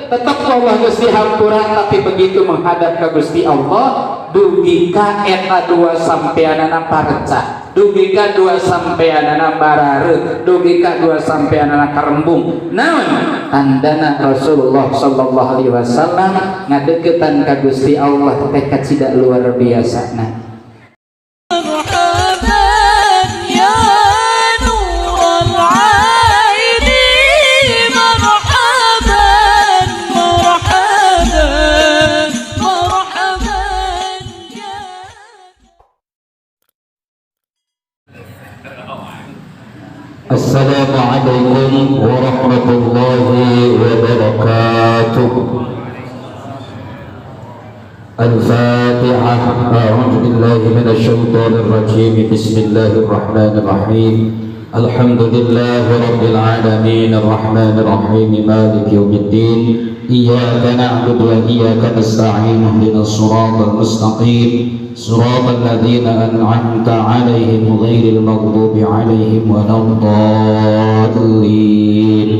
Tetep Allah geus dihampura, tapi begitu menghadap ke Gusti Allah dugi ka eta dua sampeanana parca, dugi ka dua sampeanana barareuh, dugi ka dua sampeanana karembung. Naon tandana Rasulullah sallallahu alaihi wasallam ngadeukeutan ka Gusti Allah teh kacida luar biasana. Assalamualaikum warahmatullahi wabarakatuh. Al-Fatihah. A'udzu billahi minasyaitonir rajim. Bismillahirrahmanirrahim. Alhamdulillahi rabbil alamin arrahmanir rahim maliki yaumiddin. Iyyaka na'budu wa iyyaka nasta'in. Ihdinas siratal mustaqim. صراط الذين أنعمت عليهم غير المغضوب عليهم ولا الضالين.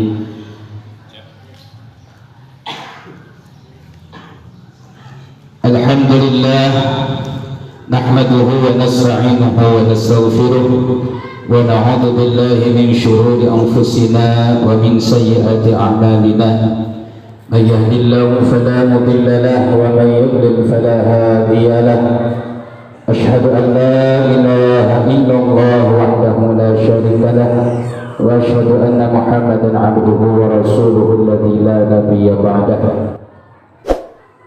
الحمد لله نحمده ونستعينه ونستغفره ونعوذ بالله من شرور أنفسنا ومن سيئات أعمالنا. من يهد الله فلا مضل له ومن يضلل فلا هادي له. أشهد أن لا إله إلا الله وحده لا شريك له وأشهد أن محمدا عبده ورسوله الذي لا نبي بعده.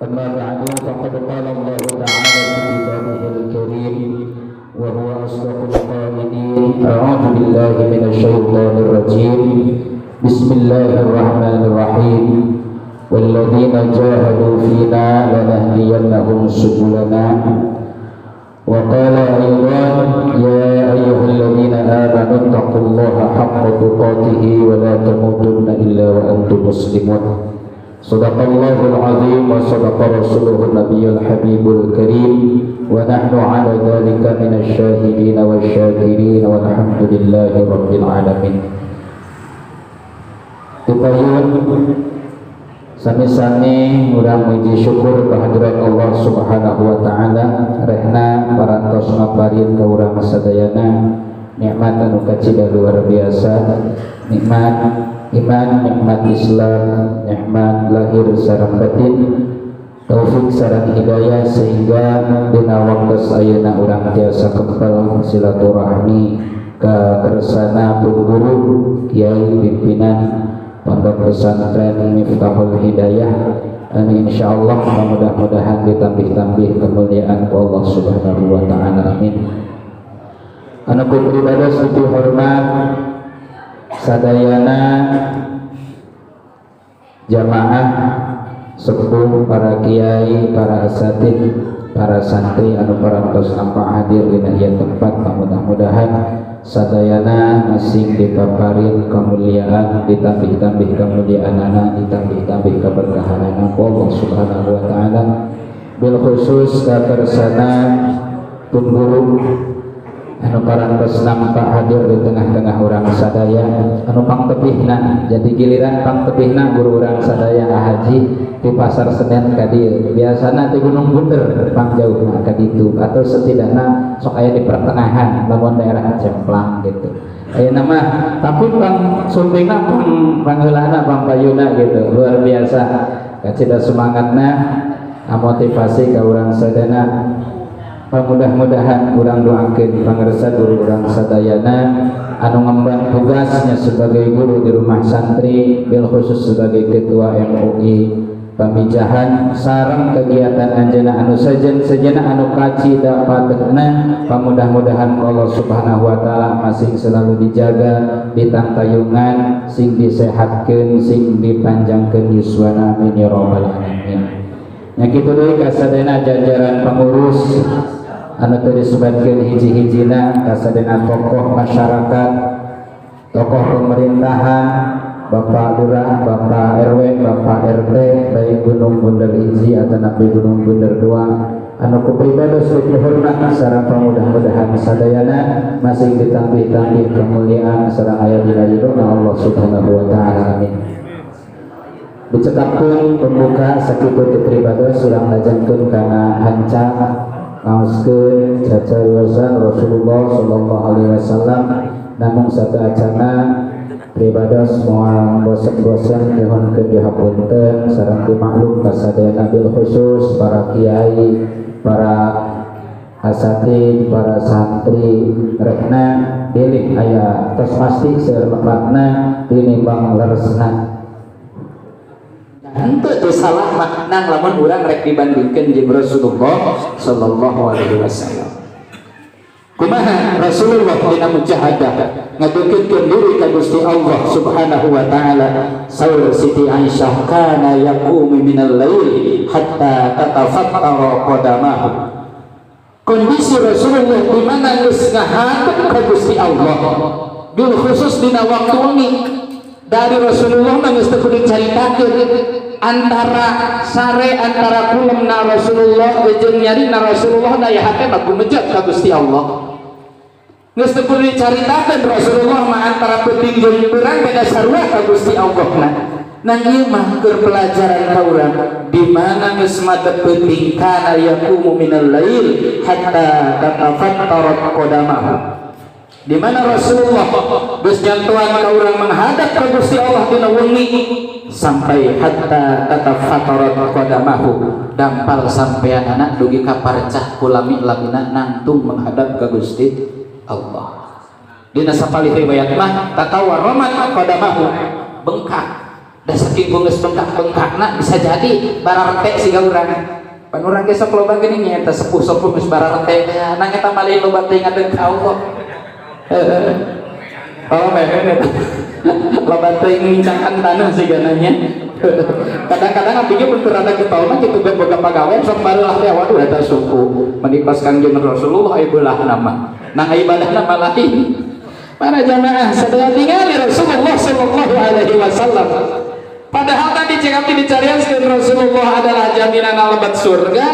أما بعد، فقد قال الله تعالى في كتابه الكريم وهو أصدق القائلين: أعوذ بالله من الشيطان الرجيم. بسم الله الرحمن الرحيم. والذين جاهدوا فينا لنهدينهم سبلنا. وقال أيضا: يا أيها الذين آمنوا اتقوا الله حق تقاته ولا تموتن إلا وأنتم مسلمون. صدق الله العظيم وصدق رسوله النبي الحبيب الكريم، ونحن على ذلك من الشاهدين والشاكرين، والحمد لله رب العالمين. Tupayun sami-sami urang muji syukur kehadirat Allah Subhanahu wa taala, rehna parantos ngaparin ka urang sadayana nikmat anu kacida luar biasa, nikmat iman, nikmat Islam, nikmat lahir sareng batin, taufik sareng hidayah, sehingga dina waktos ayeuna urang tiasa kempel silaturahmi ka kersana pun guru kiai pimpinan Pondok Pesantren Miftahul Hidayah. Amin, insyaallah mudah-mudahan ditambih-tambih kemuliaan Allah Subhanahu wa taala. Amin. Anu ku pribados dihormat sadayana jamaah sepuh, para kiai, para asatid, para santri anu parantos nampak hadir dina ieu tempat, mudah-mudahan sadayana masing dipaparin kemuliaan, ditambih-tambih kemuliaanana, ditambih-tambih keberkahanana Allah Subhanahu wa taala. Bil khusus kakersana pun guru anu parantos nampak hadir di tengah-tengah urang sadaya, anu pangtebihna, jadi giliran pangtebihna guru urang sadaya Haji di Pasar Senen ka dieu, biasana di Gunung Bunder pangjauhna ka ditu, atau setidakna sok aya di pertengahan lamun daerah Cemplang gitu. Ayeuna mah tapi pang sumpingna pang pangheulana pang payuna gitu, luar biasa kacida semangatna, motivasi ka urang sadayana. Mudah-mudahan urang doakeun pangersa guru urang sadayana anu ngemban tugasnya sebagai guru di rumah santri, bil khusus sebagai ketua MUI Pamijahan, sareng kegiatan anjeunna anu sejen-sejena anu kacida patehna. Pamudah-mudahan Allah Subhanahu wa taala masing selalu dijaga, ditangtayungan, sing disehatkeun, sing dipanjangkeun yuswana, amin ya rabbal alamin. Nya kitu deui kasadayana jajaran pengurus anu teu disebatkeun hiji-hijina, kasadayana tokoh masyarakat, tokoh pemerintahan, Bapak Lurah, Bapak RW, Bapak RT, baik Gunung Bunder hiji atau napi Gunung Bunder 2, anu ku pribados dihormat sareng mudah-mudahan sadayana masing ditambih-tambih kemuliaan sareng aya dina ridho Allah Subhanahu wa taala. Amin. Dicekapkeun pembuka sakitu ti pribados urang lajengkeun kana hanca ngaoskeun cacariyosan Rasulullah sallallahu alaihi wasallam. Namun sateuacanna pribados moal bosen-bosen nyuhunkeun dihapunten sareng dimaklum ka sadayana bil khusus para kiai, para asatid, para santri rekna bilih aya tos pasti seueur lepatna tinimbang leresna. Henteu teu salah makna lamun urang rek dibandingkeun jeung Rasulullah sallallahu alaihi wasallam. Kumaha Rasulullah dina mujahadah ngadeukeutkeun diri ka Gusti Allah Subhanahu wa taala. Saur Siti Aisyah, kana yaqumu minal lail hatta tatafattara qadamahu. Kondisi Rasulullah di mana geus ngahadep ka Gusti Allah bil khusus dina waktu wengi. Dari Rasulullah mah geus teu kudu dicaritakeun antara sare antara kulemna Rasulullah jeung nyarina Rasulullah daya hate mah gumejat ka Gusti Allah. Geus teu kudu dicaritakeun Rasulullah mah antara peuting jeung beurang beda sarua ka Gusti Allah na. Nang ieu mah keur pelajaran ka urang di mana geus madep peuting, kana yaqumu minal lail hatta tatafattarat qadamahu. Di mana Rasulullah geus nyantuan ka urang menghadap ka Gusti Allah dina wengi sampai hatta tatafattarat qadamahu, dampal sampeanana dugi ka parcah ku lami-lamina nangtung menghadap ka Gusti Allah. Dina sapalih riwayat mah tatawarramat qadamahu, bengkak. Da saking geus bengkak-bengkakna bisa jadi bararte siga urang. Pan urang ge sok loba geuning nya eta sepuh-sepuh geus bararte nang eta malih loba teh ngadeg ka Allah. Oh, loba teh ngincangkan tanah sigana nya. Kadang-kadang abdi ge mun keur rada getol mah kitu ge boga pagawean sok barulah teh waduh eta suku menipas Kangjeng Rasulullah aya beulahna mah. Nang ibadahna mah lain. Para jamaah sadaya tingali Rasulullah sallallahu alaihi wasallam. Padahal tadi cek abdi dicarioskeun Rasulullah adalah jaminan lebet surga,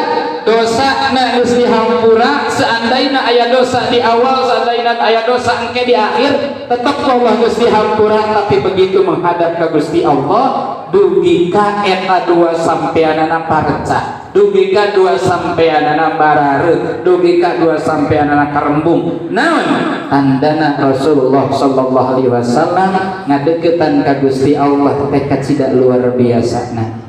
dosa na geus dihampura, seandainya aya dosa di awal, seandainya aya dosa engke di akhir, tetap Allah geus dihampura. Tapi begitu menghadap ke Gusti Allah, dugi ka eta dua sampeanana parca, dugi ka dua sampeanana barareut, dugi ka dua sampeanana karembung. Naon tandana Rasulullah sallallahu alaihi wasallam ngadeukeutan ka Gusti Allah teh kacida luar biasa. Nah,